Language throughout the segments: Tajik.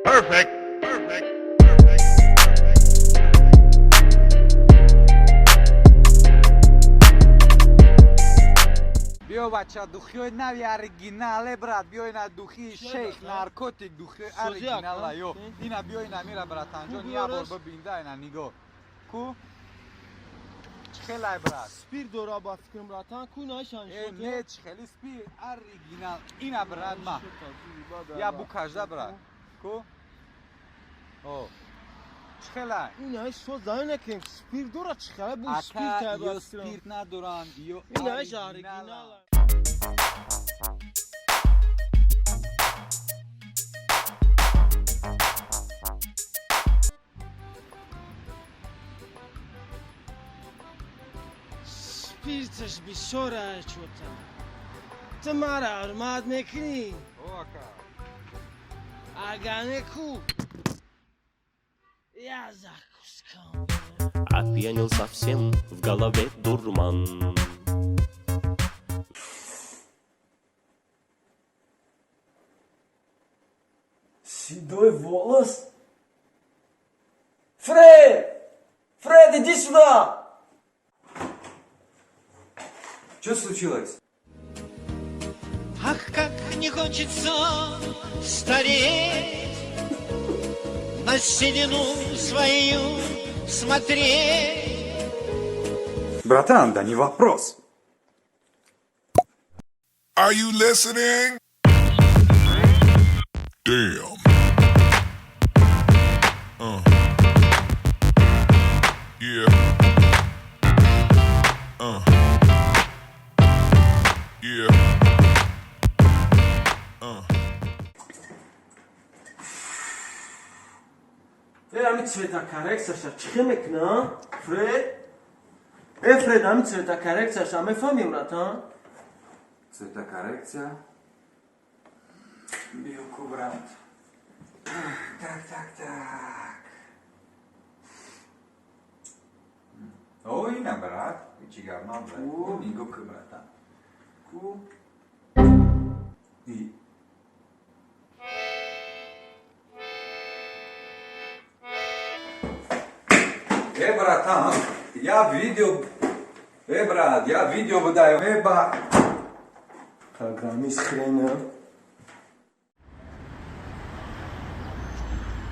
Perfect. Perfect. Perfect. Биё, бача, духиёи нави оригинале, брат, биё, ина духи Шейх Наркотик, духиёи оригинала, ё ина, биё, ина мира, братанҷон, я бор бибинда, ина нигоҳ ку, чӣ хелай, брат? Спирт дора ба фикрам, братан, ку наишан. Э, не, чӣ хели спирт, оригинал ина, брат, ма я букажда, брат, ку, о, чӣ хелай? Инаиш шо зан накем, спирт дора, чӣ хелай бу спирт? Ака, ё спирт надоранд, ё инаиш оригинал. Спирташ бисёр чота. Ту мара ҳурмат мекунӣ? О, ака. Агар не ку я закускам. Опьянел совсем, в голове дурман. Седой волос? Фред! Фред, иди сюда! Что случилось? Ах, как не хочется стареть, на седину свою смотреть. Братан, да не вопрос. Are you listening? Damn. Yeah. Yeah. Э, ами цветокоррекцияша чӣ хел мекуна, Фред? Э, Фред, ами цветокоррекцияша мефаҳмӣ, братан? Цветокоррекция? Биё ку, брат. Так, так, так. О, ина, брат. Чӣ гап набрат. Нигоҳ ку, братан. Ку? И. Э, братан, я видео. Э, брат, я видео выдаю. Э, ба. Программист хрена.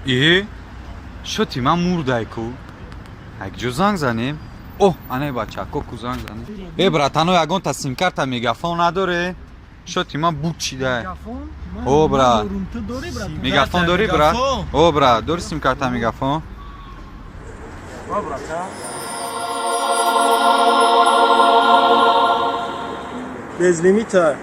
Э, шоти ман мурдай ку. Як ҷо занг занем. О, ане бачако ку, занг занем. Э, братано, ягонта симкарта Мегафон надоре? Шоти ман буд чидай. О, брат. Мегафон дорӣ, брат? О, брат, дори симкарта Мегафон? О, братан. Безлимита.